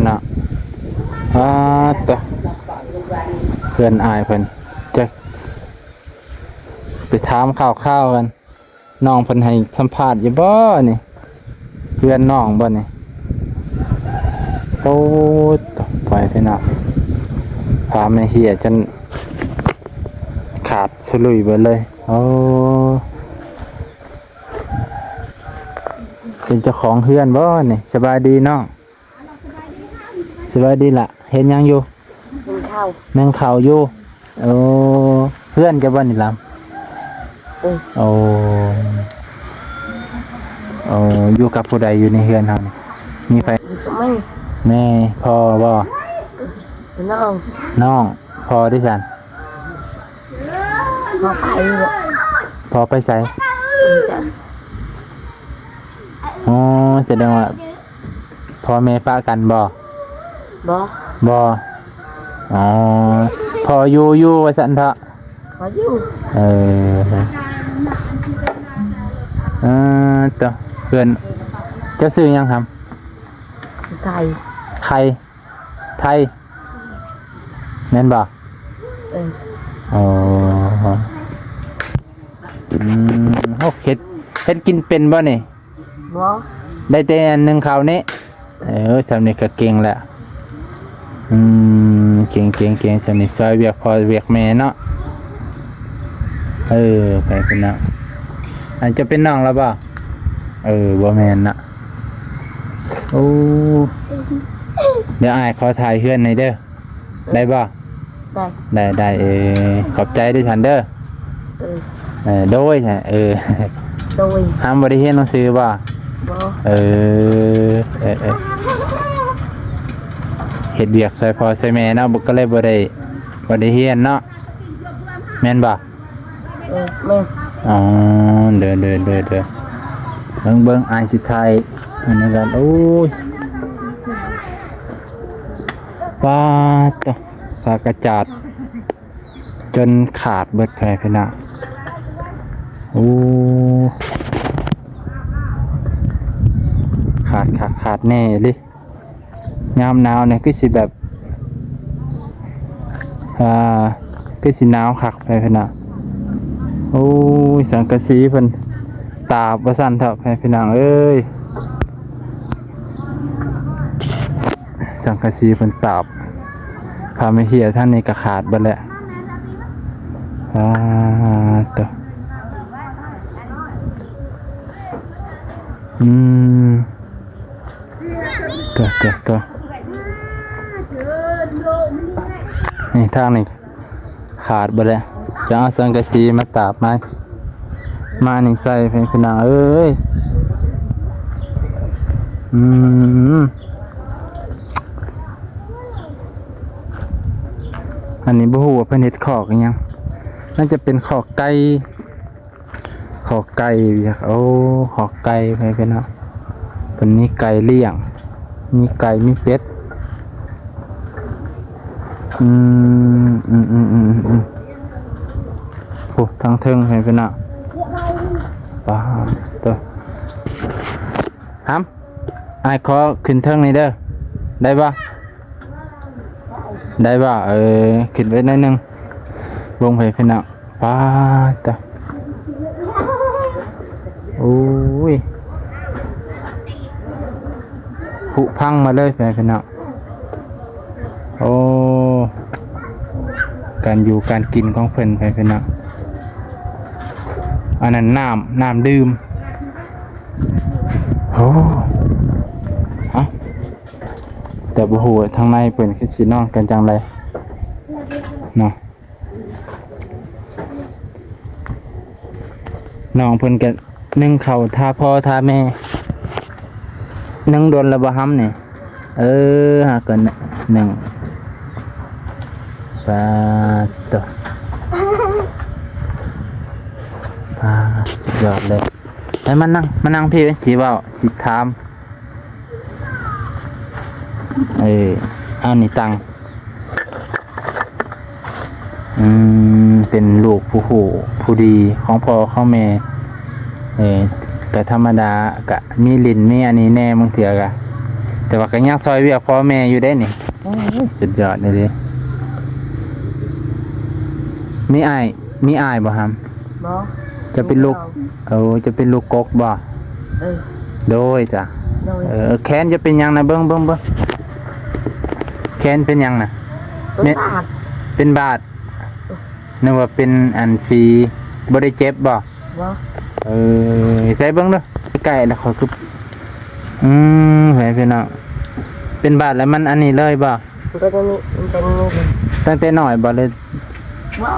ເນາະ. ອາ ຕະ ເພື່ອນອ້າຍເພິ່ນ ຈະໄປຖາມຂ່າວໆກັນ. ນ້ອງເພິ່ນໃຫ້ສຳພາດຢູ່ບໍ່ນີ້? ເພື່ອນນ້ອງບໍ່ນີ້? ໂອ້ ໂຕ ໄປເດ້ເນາະ. ພາແມ່ເຮຍຈົນຂາດສະລຸຍເບິດເລີຍ. ໂອ້ ເປັນເຈົ້າຂອງເຮືອນບໍ່ນີ້? ສະບາຍດີນ້ອງ. ສະບາຍດີລະ. ເຮັດຫຍັງຢູ່? ໜຶ້ງເຂົ້າ. ໜຶ້ງເຂົ້າຢູ່. ໂອ້ ເຮືອນເຈົ້າບໍ່ນີ້ລຳ? ເອີ. ໂອ້ ໂອ້ ຢູ່ກັບຜູ້ໃດຢູ່ໃນເຮືອນເຮົານີ້? ມີໃຜ? ຢູ່ກັບແມ່. ແມ່. ພໍ່ບໍ່? ນ້ອງ. ນ້ອງ. ພໍ່ເດຊັ້ນ? ພໍ່ໄປແລ້ວ. ພໍ່ໄປໃສ? ໄປໃສ? ອໍ ສະແດງວ່າ ພໍ່ແມ່ປະກັນບໍ່? ບໍ່. ບໍ່. ອໍ ພໍ່ຢູ່ ຢູ່ວ່າຊັ້ນເຖາະ. ພໍ່ຢູ່. ເອີ ເອີ ໂຕ ເພື່ອນ ເຈົ້າຊື່ຫຍັງຄຳ? ຊື່ໄທ. ໄທ. ໄທ ແມ່ນບໍ່? ເອີ. ອໍ ອືມ ເຮັດ ເຮັດກິນເປັນບໍ່ນີ້? ບໍ່. ໄດ້ແຕ່ໜຶ້ງເຂົ້ານີ້? ເອີ ສ່ຳນີ້ກໍເກັ່ງແລ້ວ. ອືມ ເກັ່ງໆໆ ສ່ຳນີ້ຊ່ອຍວຽກພໍ່ວຽກແມ່ເນາະ. ເອີ ໄປພຸ້ນເນາະ. ອັນເຈົ້າເປັນນ້ອງລະບໍ່? ເອີ ບໍ່ແມ່ນເນາະ. ໂອ້ ດຽວອ້າຍຂໍຖ່າຍເຮືອນໃຫ້ເດີ. ໄດ້ບໍ່? ໄດ້. ໄດ້ ໄດ້. ເອີ ຂອບໃຈເດີຊັ້ນເດີ. ເອີ. ເອີ ໂດຍ. ເອີ ໂດຍ. ຫາບໍ່ໄດ້ຮຽນໜັງສືບໍ່? ບໍ່. ເອີ ເອີ ເອີ ເຮັດວຽກຊ່ອຍພໍ່ຊ່ອຍແມ່ເນາະ ກໍເລີຍບໍ່ໄດ້ ບໍ່ໄດ້ຮຽນເນາະ ແມ່ນບໍ່? ເອີ ແມ່ນ. ອໍ ເດີ ເດີ ເດີ ເດີ. ເບິ່ງ ເບິ່ງ ອ້າຍຊິຖ່າຍອັນນີ້ກ່ອນ. ໂອ້ຍ ປາດໂທ້ ຜ້າກະຈາດຈົນຂາດເບິດ ພໍ່ແມ່ພີ່ນ້ອງ. ໂອ້ ຂາດຄັກຂາດແນ່ອີ່ຫຼີ. ຍາມໜາວນີ້ຄືຊິແບບ ອ່າ ຄືຊິໜາວຄັກ ພໍ່ແມ່ພີ່ນ້ອງ. ໂອ້ຍ ສັງກະສີເພິ່ນຕາບວ່າຊັ້ນເຖາະ ພໍ່ແມ່ພີ່ນ້ອງເອີຍ. ສັງກະສີເພິ່ນຕາບ ຜ້າແມ່ເຮຍທາງນີ້ກໍຂາດເບິດແລ້ວ. ປາດໂທ້ ອືມ. ໂຕ ໂຕ ໂຕ ນີ້ທາງນີ້ຂາດເບິດແລ້ວ ຈະເອົາສັງກະສີມາຕາບມາ ມານີ້ໃສ່ ພີ່ນ້ອງເອີຍ. ອືມ ອັນນີ້ບໍ່ຮູ້ວ່າເພິ່ນເຮັດຄອກອີ່ຫຍັງ ໜ້າຈະເປັນຄອກໄກ່. ຄອກໄກ່ ໂອ້ ຄອກໄກ່ ພໍ່ແມ່ພີ່ນ້ອງເນາະ. ເພິ່ນມີໄກ່ລ້ຽງ ມີໄກ່ ມີເປັດ. ອືມ ອືມ ອືມ ອືມ ອືມ. ໂອ້ ທາງເທິງ ພໍ່ແມ່ພີ່ນ້ອງເນາະ. ປາດໂທ້ ຫຳ ອ້າຍຂໍຂຶ້ນເທິງນີ້ເດີ ໄດ້ບໍ່? ໄດ້ບໍ່? ເອີ ຂຶ້ນໄປໜ້ອຍໜຶ່ງ ເບິ່ງ ພໍ່ແມ່ພີ່ນ້ອງເນາະ. ປາດໂທ້ ໂອ້ຍ ຜຸພັງມາເລີຍ ພໍ່ແມ່ພີ່ນ້ອງເນາະ. ໂອ້ ການຢູ່ການກິນຂອງເພິ່ນ ພໍ່ແມ່ພີ່ນ້ອງເນາະ. ອັນນັ້ນນ້ຳ ນ້ຳດື່ມ. ໂອ້ ຮະ ແຕ່ບໍ່ຮູ້ວ່າທາງໃນເພິ່ນຄືຊິນອນກັນຈັ່ງໃດເນາະ. ນ້ອງເພິ່ນກໍໜຶ້ງເຂົ້າຖ້າພໍ່ຖ້າແມ່. ໜຶ້ງດົນແລ້ວບໍ່ຫຳນີ້? ເອີ ຫາກໍໜຶ້ງ. ປາດໂທ້ ປາດ ສຸດຍອດເລີຍ. ໃຫ້ມານັ່ງ ມານັ່ງພີ້ ຊິເວົ້າ ຊິຖາມ. ເອີ ເອົານີ້ຕັ້ງ. ອືມ ເປັນລູກຜູ້ຮູ້ຜູ້ດີຂອງພໍ່ຂອງແມ່. ເອີ ກະທຳມະດາ ກະມີຫຼິ້ນມີອັນນີ້ແດ່ ບາງເທື່ອກະ ແຕ່ວ່າກໍຍັງຊ່ອຍວຽກພໍ່ແມ່ຢູ່ເດ້ນີ້. ໂອ້ຍ ສຸດຍອດເລີຍ. ມີອ້າຍ ມີອ້າຍບໍ່ຫຳ? ບໍ່. ເຈົ້າເປັນລູກ ເອີ ເຈົ້າເປັນລູກກົກບໍ່? ເອີ ໂດຍຈ້ະ. ໂດຍ. ເອີ ແຂນເຈົ້າເປັນຫຍັງນະ? ເບິ່ງ ເບິ່ງ ເບິ່ງ ແຂນເປັນຫຍັງນະ? ເປັນບາດ ເປັນບາດ. ນຶກວ່າເປັນອັນສີ ບໍ່ໄດ້ເຈັບບໍ່? ບໍ່. ເອີ ໃສ່ເບິ່ງດູ ໃກ້ໆ ແລ້ວຂ້ອຍຄື ອືມ ໃຫ້ພີ່ນ້ອງ ເປັນບາດແລ້ວມັນອັນນີ້ເລີຍບໍ່? ເປັນອັນນີ້ ມັນເປັນອັນນີ້ເລີຍ. ຕັ້ງແຕ່ນ້ອຍບໍ່ ຫຼື ບໍ່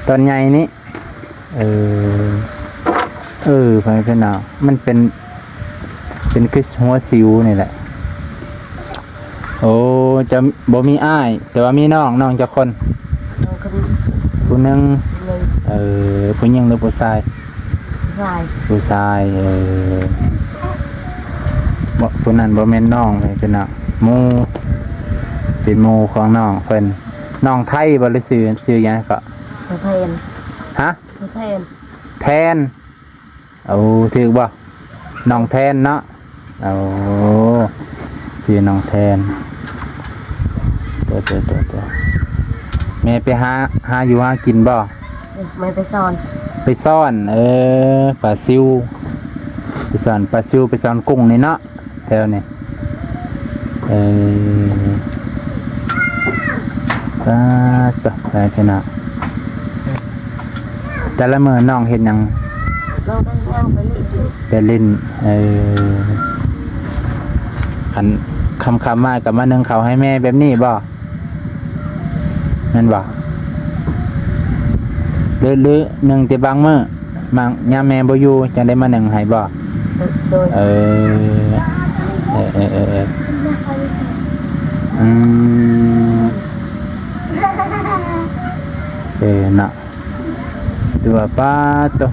ຕອນໃຫຍ່ນີ້? ເອີ ເອີ ໃຫ້ພີ່ນ້ອງ ມັນເປັນ ເປັນຄືຫົວສິວນີ້ແຫຼະ. ໂອ້ ຈະບໍ່ມີອ້າຍ ແຕ່ວ່າມີນ້ອງ. ນ້ອງຈັກຄົນ? ນ້ອງຄົນ ຜູ້ໜຶ່ງ. ຜູ້ໜຶ່ງ. ເອີ ຜູ້ຍິງຫຼືຜູ້ຊາຍ? ຜູ້ຊາຍ. ຜູ້ຊາຍ. ເອີ ບໍ່ ຜູ້ນັ້ນບໍ່ແມ່ນນ້ອງເລີຍ ເປັນນ້ອງ ໝູ່ ເປັນໝູ່ຂອງນ້ອງເພິ່ນ. ນ້ອງໄທບໍ່ ຫຼືຊື່ ຊື່ຫຍັງເກາະ? ນ້ອງແທນ. ຮະ? ນ້ອງແທນ. ແທນ. ໂອ້ ຖືກບໍ່? ນ້ອງແທນເນາະ. ໂອ້ ຊື່ນ້ອງແທນ. ໂຕ ໂຕ ໂຕ ໂຕ ແມ່ໄປຫາ ຫາຢູ່ຫາກິນບໍ່? ເອີ ແມ່ໄປຊ່ອນ ໄປຊ່ອນ. ເອີ ປາຊິວ ໄປຊ່ອນປາຊິວ ໄປຊ່ອນກຸ້ງນີ້ເນາະ ແຖວນີ້. ເອີ ປາດໂທ້ ໄປພີ່ນ້ອງ. ແຕ່ລະມື້ນ້ອງເຮັດຫຍັງ? ນ້ອງກໍຍ່າງໄປຫຼິ້ນ. ໄປຫຼິ້ນ. ເອີ ຄັນຄ່ຳໆມາກໍມາໜຶ້ງເຂົ້າໃຫ້ແມ່ແບບນີ້ບໍ່? ແມ່ນບໍ່? ຫຼື ຫຼືໜຶ້ງແຕ່ບາງມື້ ບາງຍາມແມ່ບໍ່ຢູ່ ຈັ່ງໄດ້ມາໜຶ້ງໃຫ້ບໍ່? ໂດຍ. ເອີ ເອີ ເອີ ເອີ ເອີ ອືມ ເອີ ເນາະ. ຖືວ່າ ປາດໂທ້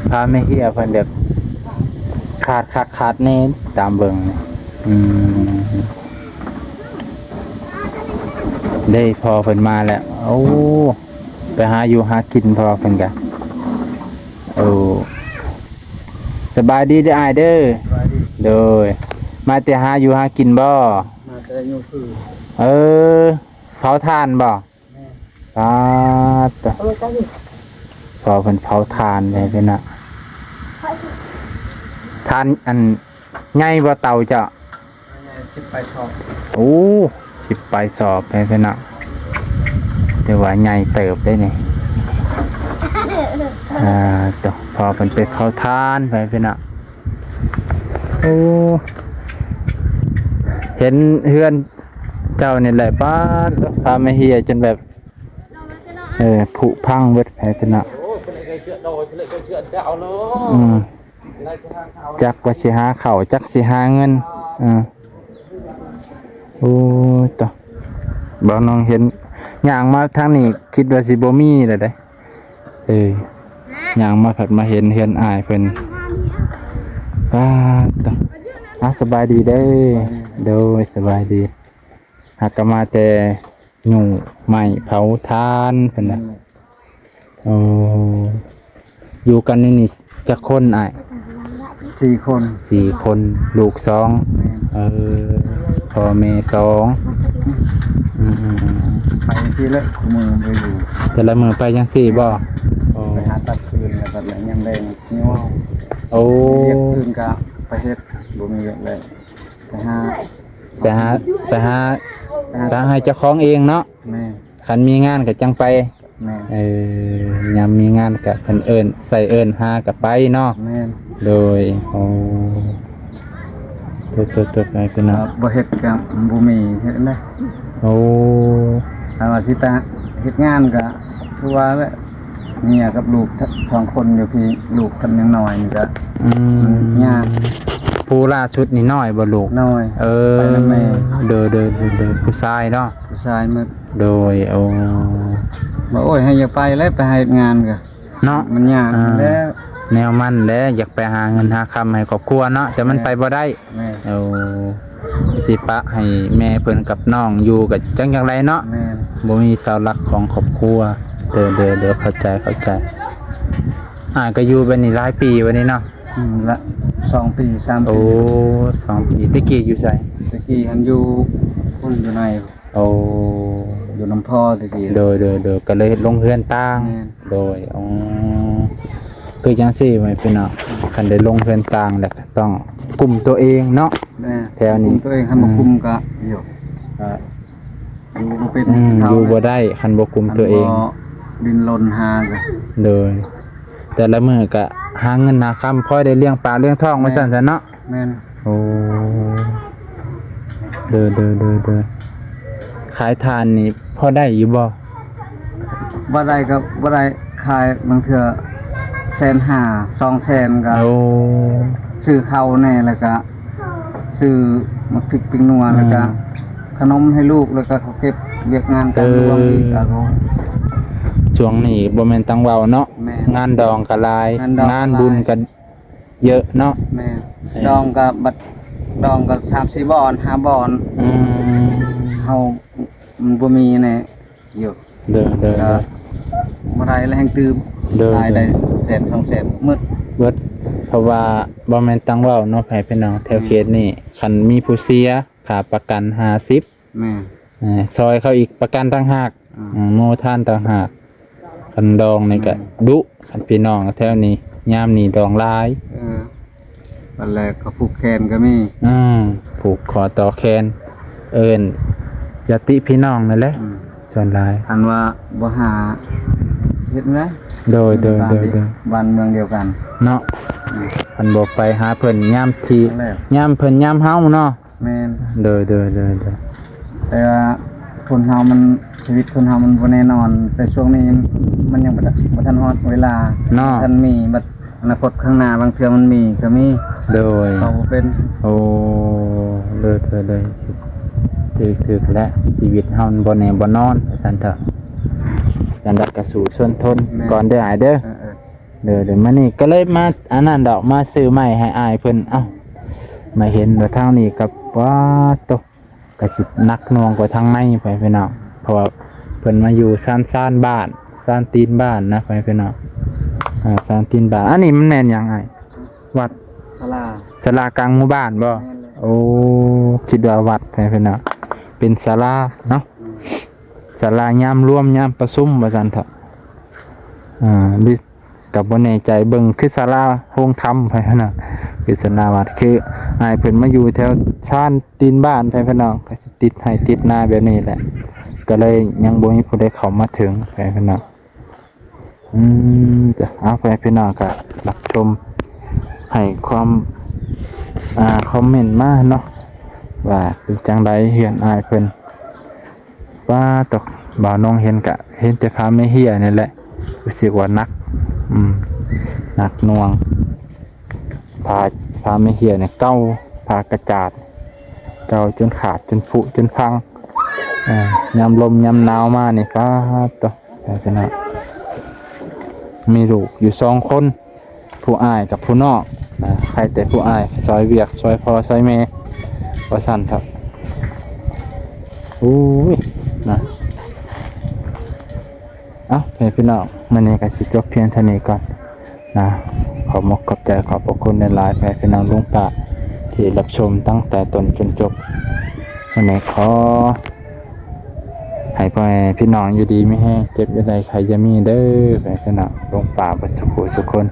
ພາແມ່ເຮຍເພິ່ນແບບຂາດຄັກຂາດແນ່ ຕາມເບິ່ງ. ອືມ ເດ້ ພໍ່ເພິ່ນມາແລ້ວ. ໂອ້ ໄປຫາຢູ່ຫາກິນພໍ່ເພິ່ນກະ. ໂອ້ ສະບາຍດີເດີອ້າຍເດີ. ສະບາຍດີ. ໂດຍ. ມາແຕ່ຫາຢູ່ຫາກິນບໍ່? ມາແຕ່ຢູ່ຄື. ເອີ ເຜົາຖ່ານບໍ່? ແມ່ນ. ປາດໂທ້ ເອົາໄວ້ໃກ້ນີ້ ພໍ່ເພິ່ນເຜົາຖ່ານເດ້ພີ່ນ້ອງ. ຖ່ານອັນໃຫຍ່ບໍ່ເຕົາເຈົ້າ? ໃຫຍ່ ສິບປາຍສອບ. ໂອ້ ສິບປາຍສອບເດ້ພີ່ນ້ອງ ຖືວ່າໃຫຍ່ເຕີບເດ້ນີ້. ອ່າ ໂຕ ພໍ່ເພິ່ນໄປເຜົາຖ່ານໄປພີ່ນ້ອງ. ໂອ້ ເຫັນເຮືອນ ເຈົ້ານີ້ແຫຼະ ປາດໂທ້ ພາມາເຮຍຈົນແບບ ເອີ ຜຸພັງເບິດໃຜເພິ່ນນະ. ອືມ ຈັກວ່າຊິຫາເຂົ້າ ຈັກຊິຫາເງິນ. ເອີ ໂອ້ຍ ຕາ ບ່າວນ້ອງເຫັນຍ່າງມາທາງນີ້ ຄິດວ່າຊິບໍ່ມີແລ້ວເດ້. ເອີ ຍ່າງມາພັດມາເຫັນເຮືອນອ້າຍເພິ່ນ. ປາດໂທ້ ອ່າ ສະບາຍດີເດີ. ໂດຍ ສະບາຍດີ. ຫາກະມາແຕ່ຫຍູ້ໄມ້ເຜົາຖ່ານເພິ່ນນະ. ອືມ ໂອ້ ຢູ່ກັນໃນນີ້ຈັກຄົນອ້າຍ? ສີ່ຄົນ. ສີ່ຄົນ ລູກສອງ. ແມ່ນ. ເອີ ພໍ່ແມ່ສອງ. ອືມໆໆ ໄປຈັ່ງຊີ້ແຫຼະ ຄູ່ມື້ໄປຢູ່ ແຕ່ລະມື້ໄປຈັ່ງຊີ້ບໍ່? ໂອ້ ໄປຫາຕັດຟືນ ແລ້ວກໍຍາມແລງຍ້ອງ. ໂອ້ ວຽກອື່ນກໍໄປເຮັດ ບໍ່ມີວຽກແລ້ວ ໄປຫາ ໄປຫາ ໄປຫາ ໄປຫາໃຫ້ເຈົ້າຂອງເອງເນາະ. ແມ່ນ. ຄັນມີງານກໍຈັ່ງໄປ. ແມ່ນ. ເອີ ຍາມມີງານກໍເພິ່ນເອີ້ນ ໃສ່ເອີ້ນຫາກໍໄປເນາະ. ແມ່ນ. ໂດຍ. ໂອ້ ຕົກໆໆ ໄປເພິ່ນນະ ບໍ່ເຮັດກໍບໍ່ມີເຮັດແນວໃດ. ໂອ້ ຖ້າວ່າຊິໄປເຮັດງານກໍຄືວ່າແຫຼະ ເມຍກັບລູກສອງຄົນຢູ່ພີ້ ລູກຄົນຍັງນ້ອຍນີ້ກະ ອືມ ຍາກ. ຜູ້ລ່າສຸດນີ້ນ້ອຍບໍ່ລູກ? ນ້ອຍ. ເອີ ໄປນຳແມ່. ໂດຍໆ ຜູ້ຊາຍເນາະ? ຜູ້ຊາຍໝົດ. ໂດຍ. ໂອ້ ວ່າໂອ້ຍ ໃຫ້ຢ່າໄປແຫຼະ ໄປຫາເຮັດງານກະເນາະ ມັນຍາກ. ອ່າ ແລ້ວ ແນວມັນແຫຼະ ຢາກໄປຫາເງິນຫາຄຳໃຫ້ຄອບຄົວເນາະ ແຕ່ມັນ ແມ່ນ ໄປບໍ່ໄດ້. ແມ່ນ. ໂອ້ ຊິປະໃຫ້ແມ່ເພິ່ນກັບນ້ອງຢູ່ກໍຈັກຈັ່ງໃດເນາະ. ແມ່ນ. ບໍ່ມີເສົາຫຼັກຂອງຄອບຄົວ. ເດີໆໆ ເຂົ້າໃຈ ເຂົ້າໃຈ. ອ່າ ກໍຢູ່ແບບນີ້ຫຼາຍປີບັດນີ້ເນາະ. ອືມ ລະ ສອງປີ ສາມ ໂອ້ ປີ ສອງປີ. ແຕ່ກີ້ຢູ່ໃສ? ແຕ່ກີ້ຫັ້ນຢູ່ພຸ້ນ ຢູ່ໃນ ໂອ້ ຢູ່ນຳພໍ່ແຕ່ກີ້. ໂດຍ ໂດຍ ໂດຍ ກໍເລີຍລົງເຮືອນຕ່າງ. ແມ່ນ. ໂດຍ ອໍ ຄືຈັ່ງຊີ້ ແມ່ນພີ່ນ້ອງ ຄັນໄດ້ລົງເຮືອນຕ່າງແລ້ວກໍຕ້ອງກຸມຕົວເອງເນາະ. ແມ່ນ. ແຖວນີ້ ກຸມຕົວເອງ ຄັນບໍ່ ອືມ ກຸມກໍຢູ່ ກໍຢູ່ບໍ່ເປັນ ອືມ ເທົ່າ ຢູ່ບໍ່ໄດ້ ຄັນບໍ່ກຸມຕົວເອງ ຄັນບໍ່ດີ້ນລົນຫາກໍ. ໂດຍ ແຕ່ລະມື້ກໍຫາເງິນຫາຄຳ ພໍໄດ້ລ້ຽງປາກລ້ຽງທ້ອງ ແມ່ນ ວ່າຊັ້ນຊະເນາະ. ແມ່ນ. ໂອ້ ໂດຍ ໂດຍ ໂດຍ ໂດຍ ຂາຍຖ່ານນີ້ພໍໄດ້ຢູ່ບໍ່? ບໍ່ໄດ້ກໍບໍ່ໄດ້ ຂາຍບາງເທື່ອແສນຫ້າ ສອງແສນ ກໍ ໂອ້ ຊື້ເຂົ້າແດ່ ແລ້ວກໍຊື້ໝາກພິກປິງນົວ ອືມ ແລ້ວກໍຂະໜົມໃຫ້ລູກ ແລ້ວກໍເຂົາເກັບວຽກງານການ ເອີ ລວງອີກ. ໂອ້ ຊ່ວງນີ້ບໍ່ແມ່ນຕ້ອງເວົ້າເນາະ. ແມ່ນ. ງານດອງກໍຫຼາຍ ງານດອງ ງານບຸນກໍ ກໍຫຼາຍ ເຍອະເນາະ. ແມ່ນ. ເອີ ດອງກໍບັດ ດອງກໍສາມສີ່ບ່ອນ ຫ້າບ່ອນ. ອືມ ເຮົາມັນບໍ່ມີແນ່ຢູ່. ໂດຍ ໂດຍ ກໍ ໂດຍ ບໍ່ໄດ້ແລ້ວແຮ່ງຕື່ມ. ໂດຍ ລາຍໄດ້ ໂດຍ ແສນສອງແສນໝົດ ເບິດ. ເພາະວ່າບໍ່ແມ່ນຕ້ອງເວົ້າເນາະ ໃຜພີ່ນ້ອງແຖວເຂດນີ້ ແມ່ນ ຄັນມີຜູ້ເສຍ ຄ່າປະກັນຫ້າສິບ. ແມ່ນ. ເອີ ຊ່ອຍເຂົາອີກ ປະກັນຕ່າງຫາກ. ອືມ ອືມ ໂມທານຕ່າງຫາກ. ຄັນດອງນີ້ກະ ແມ່ນ ດຸ ຄັນພີ່ນ້ອງແຖວນີ້ ຍາມນີ້ດອງຫຼາຍ. ເອີ ບັດແລ້ວກໍຜູກແຂນກໍມີ. ອືມ ຜູກຄໍຕໍ່ແຂນ ເອີ້ນຍາດຕິພີ່ນ້ອງນັ້ນແຫຼະ. ອືມ ສ່ວນຫຼາຍ ຄັນວ່າບໍ່ຫາເຮັດແນວໃດ? ໂດຍ ໂດຍ ໂດຍ ໂດຍ ບ້ານເມືອງດຽວກັນເນາະ. ອືມ ຄັນບໍ່ໄປຫາເພິ່ນຍາມທີ່ ນັ້ນແຫຼະ ຍາມເພິ່ນຍາມເຮົາເນາະ. ແມ່ນ. ໂດຍ ໂດຍ ໂດຍ ໂດຍ. ແຕ່ວ່າຄົນເຮົາມັນ ຊີວິດຄົນເຮົາມັນບໍ່ແນ່ນອນ ແຕ່ຊ່ວງນີ້ມັນຍັງບໍ່ທັນ ບໍ່ທັນຮອດເວລາເນາະ. ບໍ່ທັນມີ ບັດອະນາຄົດຂ້າງໜ້າ ບາງເທື່ອມັນມີກໍມີ. ໂດຍ. ເວົ້າບໍ່ເປັນ. ໂອ້ ໂດຍ ໂດຍ ໂດຍ. ຖືກ ຖືກ ຖືກແຫຼະ ຊີວິດເຮົາມັນບໍ່ແນ່ບໍ່ນອນ ວ່າຊັ້ນເຖາະ. ຈັ່ງໃດກໍສູ້ຊົນທົນ ແມ່ນ ກ່ອນເດີອ້າຍເດີ. ເອີ ເອີ. ໂດຍ ໂດຍ ມື້ນີ້ກໍເລີຍມາອັນນັ້ນດອກ ມາຊື້ໄມ້ໃຫ້ອ້າຍເພິ່ນ. ເອົ້າ ມາເຫັນວ່າທາງນີ້ກໍ ປາດໂທ້ ກໍຊິໜັກໜ່ວງກວ່າທາງໃນ ພໍ່ແມ່ພີ່ນ້ອງ ເພາະວ່າເພິ່ນມາຢູ່ຊານ ຊານບ້ານ ຊານຕີນບ້ານນະ ພໍ່ແມ່ພີ່ນ້ອງ. ອ່າ ຊານຕີນບ້ານ. ອັນນີ້ມັນແມ່ນຫຍັງອ້າຍ? ວັດ? ສາລາ ສາລາກາງໝູ່ບ້ານບໍ່? ແມ່ນແຫຼະ. ໂອ້ ຄິດວ່າວັດ ພໍ່ແມ່ພີ່ນ້ອງ ເປັນສາລາເນາະ. ອືມ ສາລາຍາມລວມ ຍາມປະຊຸມ ວ່າຊັ້ນເຖາະ. ອ່າ ຫຼື ກໍບໍ່ແນ່ໃຈ ເບິ່ງຄືສາລາໂຮງທຳໄປຫັ້ນນະ ຄືສາລາວັດ. ຄືອ້າຍເພິ່ນມາຢູ່ແຖວຊານຕີນບ້ານໄປ ພີ່ນ້ອງ ກໍຊິຕິດໄຮ່ຕິດນາແບບນີ້ແຫຼະ ກໍເລີຍຍັງບໍ່ມີຜູ້ໃດເຂົ້າມາເຖິງໄປ ພີ່ນ້ອງ. ອືມ ເອົາ ໄປ ພີ່ນ້ອງກໍຮັບຊົມ ໃຫ້ຄວາມ ອ່າ ຄອມເມັນມາເນາະ ວ່າເປັນຈັ່ງໃດເຮືອນອ້າຍເພິ່ນ. ປາດໂທ້ ບ່າວນ້ອງເຫັນກະເຫັນແຕ່ຜ້າແມ່ເຮຍນີ້ແຫຼະ ຮູ້ສຶກວ່າໜັກ ອືມ ໜັກໜ່ວງ. ຜ້າ ຜ້າແມ່ເຮຍນີ້ເກົ່າ ຜ້າກະຈາດ ເກົ່າຈົນຂາດ ຈົນຜຸ ຈົນພັງ. ເອີ ຍາມລົມຍາມໜາວມານີ້ ປາດໂທ້ ພີ່ນ້ອງ ມີລູກຢູ່ສອງຄົນ ຜູ້ອ້າຍກັບຜູ້ນ້ອງນະ. ໃຄແຕ່ຜູ້ອ້າຍຊ່ອຍວຽກ ຊ່ອຍພໍ່ຊ່ອຍແມ່ ວ່າຊັ້ນເຖາະ. ໂອ້ຍ ນະ ເອົ້າ ພໍ່ແມ່ພີ່ນ້ອງ ມື້ນີ້ກໍຊິຈົບພຽງເທົ່ານີ້ກ່ອນນະ. ຂອບມົກຂອບໃຈ ຂອບພະຄຸນຫຼາຍໆ ພໍ່ແມ່ພີ່ນ້ອງລຸງປ້າ ທີ່ຮັບຊົມຕັ້ງແຕ່ຕົ້ນຈົນຈົບ. ມື້ນີ້ຂໍ ໃຫ້ພໍ່ແມ່ພີ່ນ້ອງຢູ່ດີມີແຮງ ເຈັບຢ່າໄດ້ໄຂ້ຢ່າມີເດີ ໃຫ້ພີ່ນ້ອງລຸງປ້າເບິດສູ່ຜູ້ສູ່ຄົນ.